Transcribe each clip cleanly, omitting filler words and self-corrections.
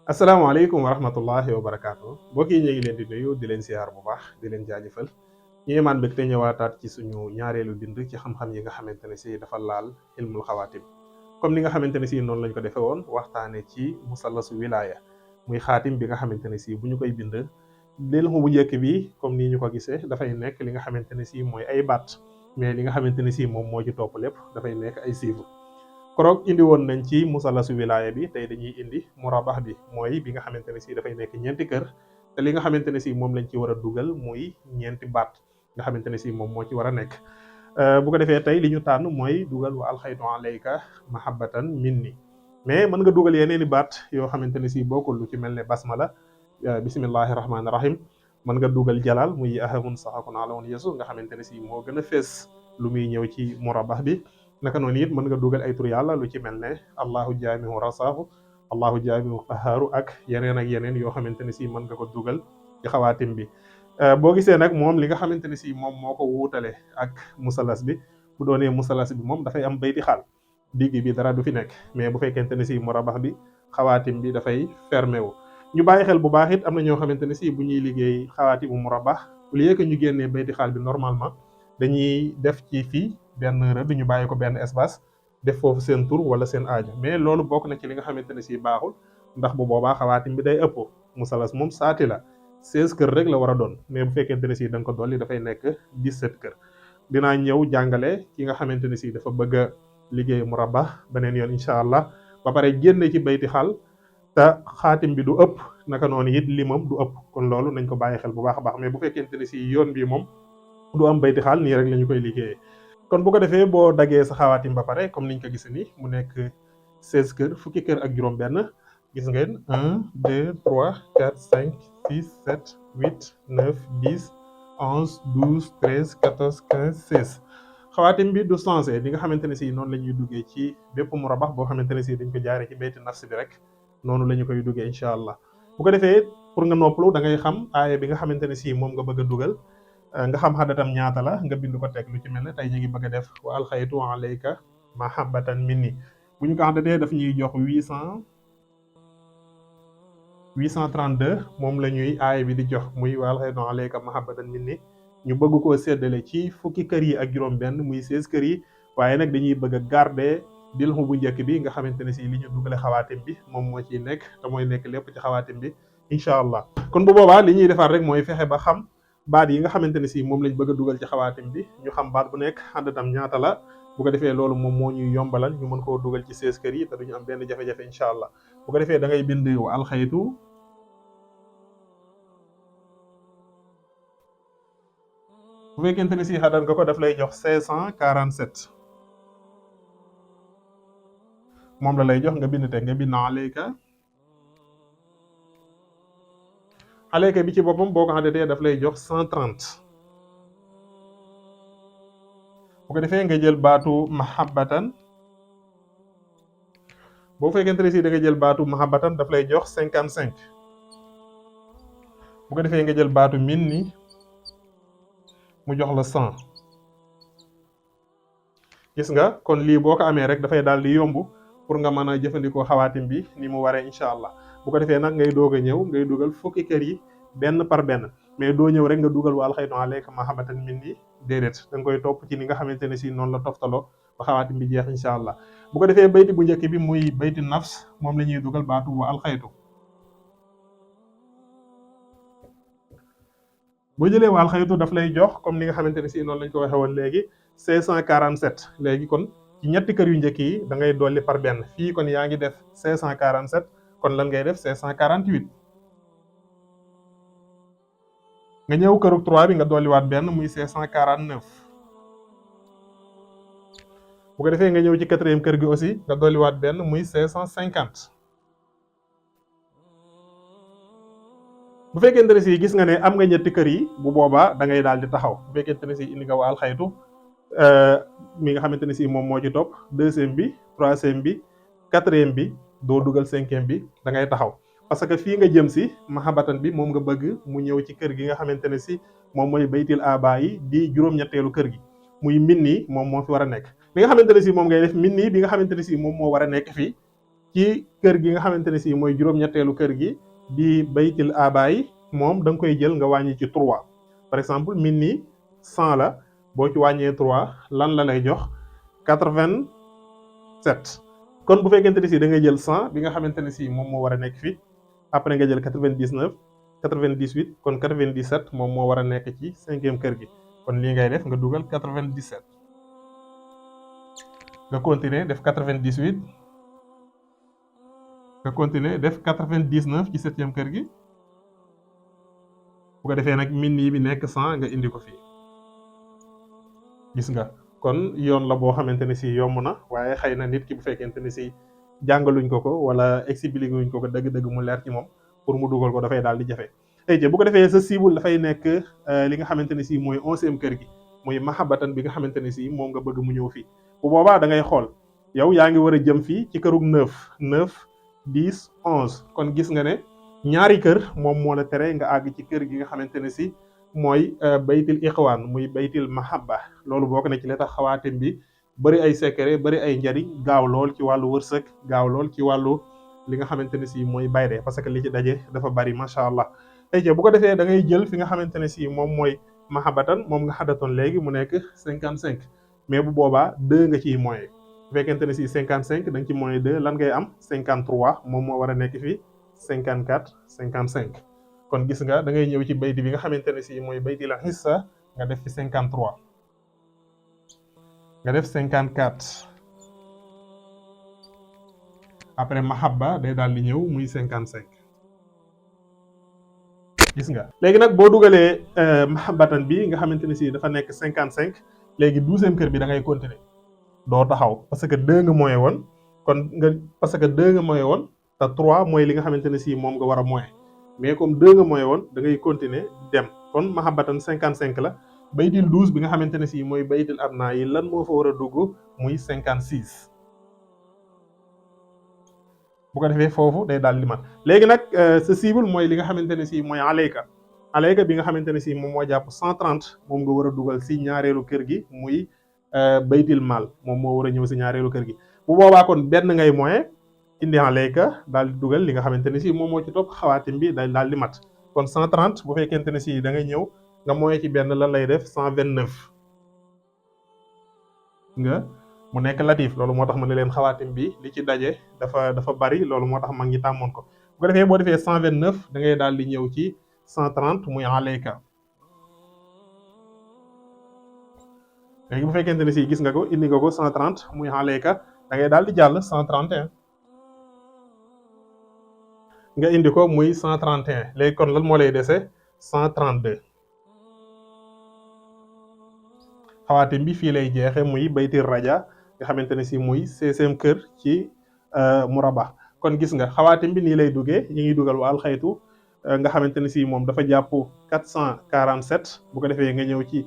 asalaamaaleykum wa rahmatullahi wa barakaatu mbokk yi ñu ngi leen di nuyu di leen siyaar bu baax di leen jaajëfal ñu imaan mbég te ñëwaataat ci suñu ñaareelu bind ci xam-xam yi nga xamante ne si dafa laal ilmul xawaatim comme ni nga xamante ne si noonu lañ ko defee woon waxtaane ci musallasu wilaya muy xaatim bi nga xamante ne si bu ñu koy bind lilmu bu njëkk bi comme nii ñu ko gisee dafay nekk li nga xamante ne si mooy ay baat mais li nga xamante ne si moom moo ci topp lépp dafay nekk ay chiffres. Korok indi woon nañ ci musalasu wilaya bi tey dañuy indi murabax bi mooy bi nga xamante ne si dafay nekk ñeenti kër te li nga xamante ne si moom lañ ci war a dugal muy ñeenti baat nga xamante ne si moom moo ci war a nekk. Bu ko defee tey li ñu tànn mooy dugal wa alxaytu alayka mahabbatan minni mais mën nga dugal yeneen i baat yoo xamante ne si bokkul lu ci mel ne basmala bismillahi rahmaani rahim mën nga dugal jalal muy ahamun saxakun alawoon yesu nga xamante ne si moo gën a fees lu muy ñëw ci murabax bi. naka noonu it mën nga dugal ay tur yàlla lu ci mel ne allahu jaamihu rasaahu allahu jaamihu qahaaru ak yeneen yoo xamante ne si mën nga ko dugal ci xawaatim bi. boo gisee nag moom li nga xamante ne si moom moo ko wuutale ak musalas bi bu doonee musalas bi moom dafay am bayti xaal digg bi dara du fi nekk mais bu fekkente ne si murabax bi xawaatim bi dafay fermé wu. ñu bàyyi xel bu baax it am na ñoo xamante ne si bu ñuy liggéey xawaatimu murabax au lieu que ñu génnee bayti xaal bi normalement dañuy def ci fii benn rëdd ñu bàyyi ko benn espace def foofu seen tur wala seen aajo mais loolu bokk na ci li nga xamante ne si baaxul ndax bu boobaa xawaatim bi day ëpp musalas moom saati la 16 kër rek la war a doon mais bu fekkente ne si da nga ko dolli dafay nekk 17 kër. dinaa ñëw jàngale ki nga xamante ne si dafa bëgg a liggéey murabax beneen yoon incha allah ba pare génne ci bayti xaal te xaatim bi du ëpp naka noonu it limam du ëpp kon loolu nañ ko bàyyi xel bu baax a baax mais bu fekkente ne si yoon bi moom du am bayti xaal nii rek la ñu koy liggéeyee. kon bu ko defee boo daggee sa xawaatim ba pare comme niñ ko gisee ni mu nekk 16 kër fukki kër ak juróom benn gis ngeen 1 2 3 4 5 6 7 8 9 10 11 12 13 14 15 16 xawaatim bi du changé li nga xamante ne si noonu la ñuy duggee ci bépp murabax boo xamante ne si dañ ko jaaree ci bayti nafs bi rek noonu la ñu koy duggee incha allah. bu ko defee pour nga noppalu da ngay xam aaya bi nga xamante ne si moom nga bëgg a dugal nga xam xadatam ñaata la nga bind ko teg lu ci mel ne tey ñu ngi bëgg a def wa alxaytu alayka mahabbatan minni bu ñu ko xadatee daf ñuy jox 832 moom la ñuy aaya bi di jox muy wa alxaytu alayka mahabbatan minni ñu bëgg koo séddale ci fukki kër yi ak juróom benn muy 16 kër yi waaye nag dañuy bëgg a garder dilxu bu njëkk bi nga xamante ne si li ñu dugale xawaatim bi moom moo ciy nekk te mooy nekk lépp ci xawaatim bi incha allah. kon bu boobaa li ñuy defar rek mooy fexe ba xam baat yi nga xamante ne si moom lañ bëgg a dugal ci xawaatim bi ñu xam baat bu nekk xadatam ñaata la bu ko defee loolu moom moo ñuy yombalal ñu mën koo dugal ci 16 kër yi te duñu am benn jafe-jafe incha allah. bu ko defee da ngay bind wa alxaytu bu fekkente ne si xadat nga ko daf lay jox 547 moom la lay jox nga bind teg nga bind alayka bi ci boppam boo ko xadatee daf lay jox 130 bu ko defee nga jël baatu mahabbatan boo fekkente ne si da nga jël baatu mahabbatan daf lay jox 55 bu ko defee nga jël baatu minni mu jox la 100 gis nga kon lii boo ko amee rek dafay daal di yomb pour nga mën a jëfandikoo xawaatim bi ni mu waree incha allah. bu ko defee nag ngay doog a ñëw ngay dugal fukki kër yi benn par benn mais doo ñëw rek nga dugal wa alxaytu alayka mahabbatan minni déedéet da nga koy topp ci ni nga xamante ne si noonu la toftaloo ba xawaatim bi jeex incha allah. bu ko defee bayti bu njëkk bi muy bayti nafs moom la ñuy dugal baatu wa alxaytu boo jëlee wa alxaytu daf lay jox comme ni nga xamante ne si noonu lañ ko waxee woon léegi 547 léegi kon ci ñetti kër yu njëkk yi da ngay dolli par benn fii kon yaa ngi def 547 kon lan ngay def 548 nga ñëw kërug 3 bi nga dolliwaat benn muy 549 bu ko defee nga ñëw ci quatrième kër gi aussi nga dolliwaat benn muy 550 bu fekkente ne si gis nga ne am nga ñetti kër yi bu boobaa da ngay daal di taxaw bu fekkente ne si indi nga wa alxaytu mi nga xamante ne si moom moo ci topp deuxième bi troisième bi quatrième bi doo dugal cinquième bi da ngay taxaw parce que fii nga jëm si mahabatan bi moom nga bëgg mu ñëw ci kër gi nga xamante ne si moom mooy baytil aba yi di juróom-ñetteelu kër gi muy minni moom moo fi war a nekk li nga xamante ne si moom ngay def minni bi nga xamante ne si moom moo war a nekk fii ci kër gi nga xamante ne si mooy juróom-ñetteelu kër gi di baytil abaay moom da nga koy jël nga wàññi ci 3 par exemple min ni 100 la boo ci wàññee 3 lan la lay jox 87. kon bu fekkente ne si da ngay jël 100 bi nga xamante ne si moom moo war a nekk fii après nga jël 99 98 kon 97 moom moo war a nekk ci 5e kër gi kon lii ngay def nga dugal 97 nga continuer def 98 nga continuer def 99 ci 7e kër gi bu ko defee nag min yi bi nekk 100 nga indi ko fii gis nga kon yoon la boo xamante ne si yomb na waaye xëy na nit ki bu fekkente ne si jàngaluñ ko wala expliqué wuñ ko dëgg-dëgg mu leer ci moom pour mu dugal ko dafay daal di jafe. tey bu ko defee sa cible dafay nekk li nga xamante ne si mooy 11e kër gi muy mahabatan bi nga xamante ne si moom nga bëgg mu ñëw fii bu boobaa da ngay xool yow yaa ngi war a jëm fii ci kërug 9 10 11 kon gis nga ne ñaari kër moom moo la tere nga àgg ci kër gi nga xamante ne si mooy baytil iqwaan muy baytil mahabba loolu bokk na ci li tax xawaatim bi bëri ay secret bëri ay njariñ gaaw lool ci wàllu wërsëg gaaw lool ci wàllu li nga xamante ne si mooy bayre parce que li ci daje dafa bari macha allah. tey bu ko defee da ngay jël fi nga xamante ne si moom mooy mahabatan moom nga xadatoon léegi mu nekk 55 mais bu boobaa 2 nga ciy moyen bu fekkente ne si 55 da nga ci moyen 2 lan ngay am 53 moom moo war a nekk fii 54 55 kon gis nga da ngay ñëw ci bayti bi nga xamante ne si mooy bayti la hissa nga def ci 53 nga def 54 après mahabba day daal di ñëw muy 55 gis nga léegi nag boo dugalee mahabbatan bi nga xamante ne si dafa nekk 55 léegi 12e kër bi da ngay continuer doo taxaw parce que 2 nga moyen woon kon nga parce que 2 nga moyen woon te 3 mooy li nga xamante ne si moom nga war a moyen mais comme 2 nga moyen woon da ngay continuer dem kon mahabbatan 55 la baytil 12 bi nga xamante ne si mooy baytil abna yi lan moo fa war a dugg muy 56 bu ko defee foofu day daal di mat léegi nag sa cible mooy li nga xamante ne si mooy alayka bi nga xamante ne si moom moo jàpp 130 moom nga war a dugal si ñaareelu kër gi muy baytil mal moom moo war a ñëw si ñaareelu kër gi bu boobaa kon benn ngay moyen indi alayka daal di dugal li nga xamante ne si moom moo ci topp xawaatim bi day daal di mat kon 130 bu fekkente ne si da nga ñëw nga moyen ci benn lan lay def 129 nga mu nekk latif loolu moo tax ma ne leen xawaatim bi li ci daje dafa bari loolu moo tax mag ñi tàmmoon ko bu ko defee boo defee 129 da ngay daal di ñëw ci 130 muy alayka léegi bu fekkente ne si gis nga ko indi nga ko 130 muy alayka da ngay daal di jàll 131 nga indi ko muy 131 léegi kon lan moo lay dese 132 xawaatim bi fii lay jeexe muy baytir raja nga xamante ne si muy 16e kër ci muraba kon gis nga xawaatim bi nii lay duggee ñi ngi dugal wa alxaytu nga xamante ne si moom dafa jàpp 447 bu ko defee nga ñëw ci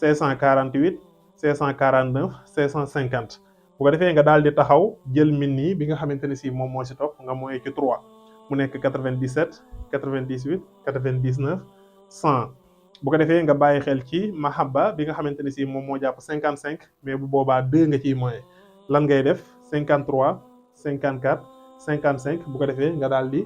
548 549 550 bu ko defee nga daal di taxaw jël min nii bi nga xamante ne si moom moo si topp nga mooy ci 3 mu nekk 97 98 99 100 bu ko defee nga bàyyi xel ci mahabba bi nga xamante ne si moom moo jàpp 55 mais bu boobaa 2 nga ciy moyen lan ngay def 53 54 55 bu ko defee nga daal di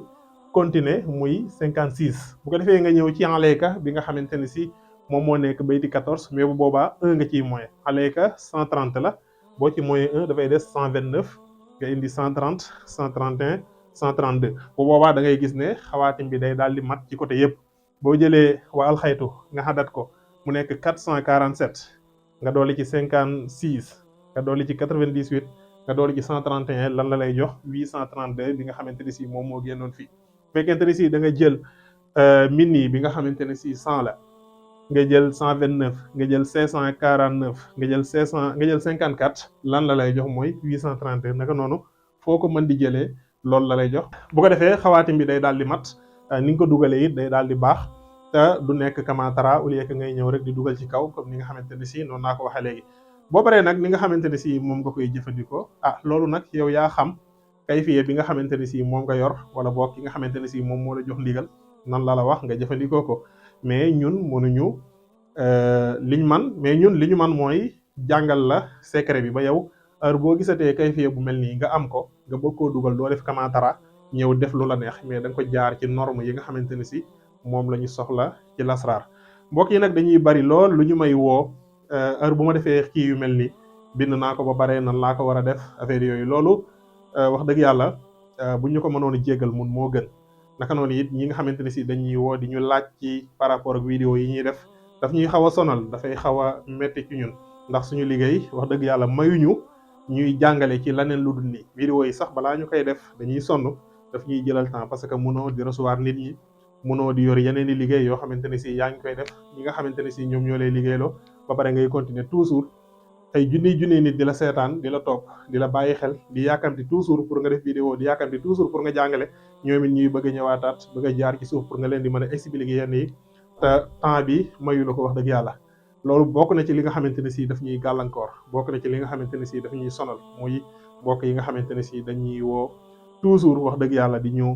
continuer muy 56 bu ko defee nga ñëw ci alayka bi nga xamante ne si moom moo nekk bayti 14 mais bu boobaa 1 nga ciy moyen alayka 130 la boo ci moyen 1 dafay des 129 nga indi 130 131 132 bu boobaa da ngay gis ne xawaatim bi day daal di mat ci côté yëpp boo jëlee wa alxaytu nga xadat ko mu nekk 447 nga dooli ci 56 nga dooli ci 98 nga dooli ci 131 lan la lay jox 832 bi nga xamante ne si moom moo génnoon fii fekkente ne si da nga jël mini bi nga xamante ne si 100 la nga jël 129 nga jël 549 nga jël 500 nga jël 54 lan la lay jox mooy 832 naka noonu foo ko mën di jëlee loolu la lay jox bu ko defee xawaatim bi day daal di mat ni nga ko dugalee it day daal di baax te du nekk kamantara au lieu que ngay ñëw rek di dugal ci kaw comme ni nga xamante ne si noonu naa ko waxee léegi boo paree nag ni nga xamante ne si moom nga koy jëfandikoo loolu nag yow yaa xam kayfiye bi nga xamante ne si moom nga yor wala boog ki nga xamante ne si moom moo la jox ndigal nan la wax nga jëfandikoo ko mais ñun mënuñu li ñu man mooy jàngal la secret bi ba yow heure boo gisatee kayfiya bu mel nii nga am ko nga bëgg koo dugal doo def kamaatara ñëw def lu la neex mais da nga ko jaar ci norme yi nga xamante ne si moom la ñu soxla ci lasraar. mbokk yi nag dañuy bari lool lu ñu may woo heure bu ma defee kii yu mel nii bind naa ko ba pare nan laa ko war a def affaire yooyu loolu wax dëgg yàlla bu ñu ko mënoon a jéggal mun moo gën. naka noonu it ñi nga xamante ne si dañuy woo di ñu laaj ci par rapport ak vidéo yi ñuy def daf ñuy xaw a sonal dafay xaw a metti ci ñun ndax suñu liggéey wax dëgg yàlla mayuñu ñuy jàngale ci leneen lu dul nii. vidéo yi sax balaa ñu koy def dañuy sonn daf ñuy jëlal temps parce que mënoo di recevoir nit ñi mënoo di yor yeneen i liggéey yoo xamante ne si yaa ngi koy def ñi nga xamante ne si ñoom ñoo lay liggéeyloo ba pare ngay continuer toujours ay junniy nit di la seetaan di la topp di la bàyyi xel di yàkkamti toujours pour nga def vidéo di yàkkamti toujours pour nga jàngale ñoom it ñuy bëgg a ñëwaataat bëgg a jaar ci suuf pour nga leen di mën a expliquer yenn yi te temps bi mayu la ko wax dëgg yàlla. loolu bokk na ci li nga xamante ne si daf ñuy gàllankoor bokk na ci li nga xamante ne si daf ñuy sonal muy mbokk yi nga xamante ne si dañuy woo toujours wax dëgg yàlla di ñu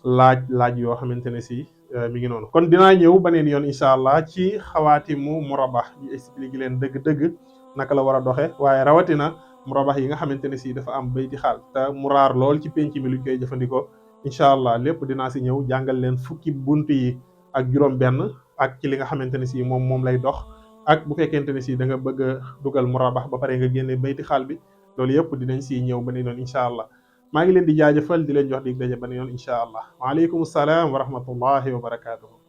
laaj yoo xamante ne si mi ngi noonu. kon dinaa ñëw beneen yoon incha allah ci xawaatimu murabax ñu expliquer leen dëgg-dëgg naka la war a doxe waaye rawatina murabax yi nga xamante ne si dafa am bayti xaal te mu raar lool ci penc mi luñ koy jëfandikoo incha allah lépp dinaa si ñëw jàngal leen fukki bunt yi ak juróom benn ak ci li nga xamante ne si moom lay dox ak bu fekkente ne si da nga bëgg a dugal murabax ba pare nga génne bayti xaal bi loolu yëpp dinañ si ñëw beneen yoon incha allah maa ngi leen di jaajëfal di leen jox dig daje beneen yoon incha allah waaleykum salaam wa rahmatullahi wa barakaatuhu.